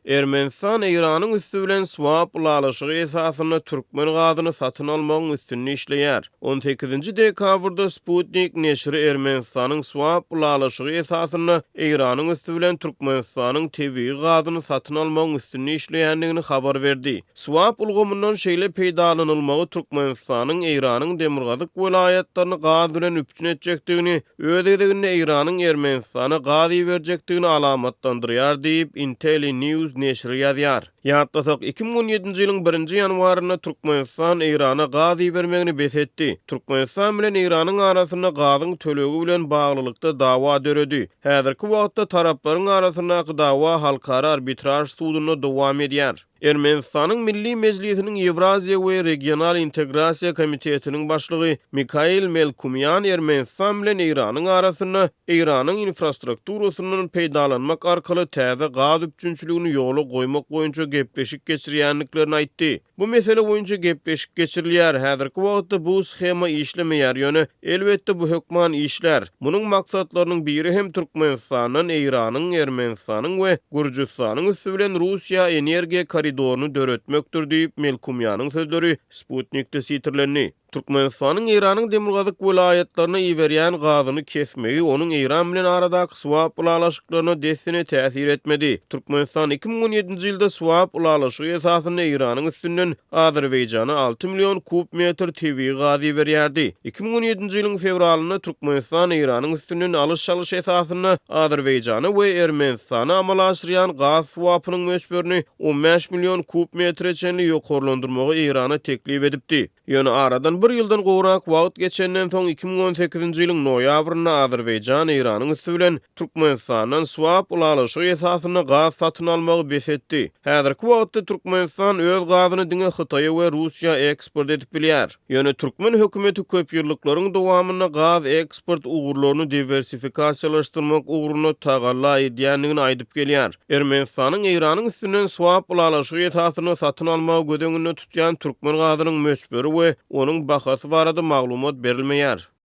Ermenistan Eýranyň üsti bilen swap ylalaşygy esasynda türkmen gazyny satyn almagyň üstünde işleýär. On sekizinji dekabrda Sputnik neşiri Ermenistanyň swap ylalaşygy esasynda Eýranyň üsti bilen Türkmenistanyň tebigy gazyny satyn almagyň üstünde işleýändigini habar berdi. Swap ulgamyndan şeýle peýdalanylmagy Türkmenistanyň Eýranyň demirgazyk welaýatlaryny gaz bilen üpjün etjekdigini, öz gezeginde Eýranyň Ermenistana gaz iberjekdigini alamatlandyrýar diýip, Intellinews neşiri ýazýar. Ýatlasak, 2017-nji ýylyň birinji ýanwarynda Türkmenistan Eýrana gaz ibermegini bes etdi. Türkmenistan bilen Eýranyň arasynda gazyň tölegi bilen baglylykda dawa döredi. Häzirki wagtda taraplaryň arasyndaky dawa Halkara arbitraž sudunda dowam edýär. Ermenistanyň Milli Mejlisiniň Ýewraziýa we regional integrasiýa komitetiniň başlygy Mikail Melkumýan Ermenistan bilen Eýranyň arasynda Eýranyň infrastrukturasyndan peýdalanmak arkaly täze gaz üpjünçiligini ýola goýmak boýunça gepleşik geçirýändiklerini aýtdy. Bu mesele boýunça gepleşik geçirilýär. Häzirki wagtda bu shema işlemeýär, ýöne, elbetde, bu hökman işlär. Munuň maksatlarynyň biri hem Türkmenistandan Eýranyň, Ermenistanyň we Gürjüstanyň üsti bilen Russiýa energiýa koridoryny döretmekdir diýip, Melkumýanyň sözleri Sputnikde sitirlendi. Türkmenistanyň Eýranyň demirgazyk welaýatlaryna iberýän gazyny kesmegi onuň Eýran bilen aradaky swap ylalaşyklaryna dessine täsir etmedi. Türkmenistan 2017-nji ýylda swap ylalaşygy esasynda Eýranyň üstünden Azerbaýjana 6 million kub metr tebigy gaz iberýärdi. 2017-nji ýylyň fewralynda Türkmenistan Eýranyň üstünden alyş-çalyş esasynda Azerbaýjana we Ermenistana amala aşyrýan gaz swapynyň möçberini 15 million kub metre çenli ýokarlandyrmagy Eýrana teklip edipdi. Ýöne aradan bir ýyldan gowrak wagt geçenden soň, 2018-nji ýylyň noýabrynda Azerbaýjan Eýranyň üsti bilen Türkmenistandan swap ylalaşygy esasynda gaz satyn almagy bes etdi. Häzirki wagtda Türkmenistan öz gazyny diňe Hytaýa we Russiýa eksport edip bilýär. Ýöne türkmen hökümeti köpýyllyklaryň dowamynda gaz eksport ugurlaryny diwersifikasiýalaşdyrmak ugrunda tagalla edýändigini aýdyp gelýär. Ermenistanyň Eýranyň üstünden swap ylalaşygy esasynda satyn almagy göz öňünde tutýan türkmen gazynyň möçberi we onuň bahasy barada maglumat berilmeýär.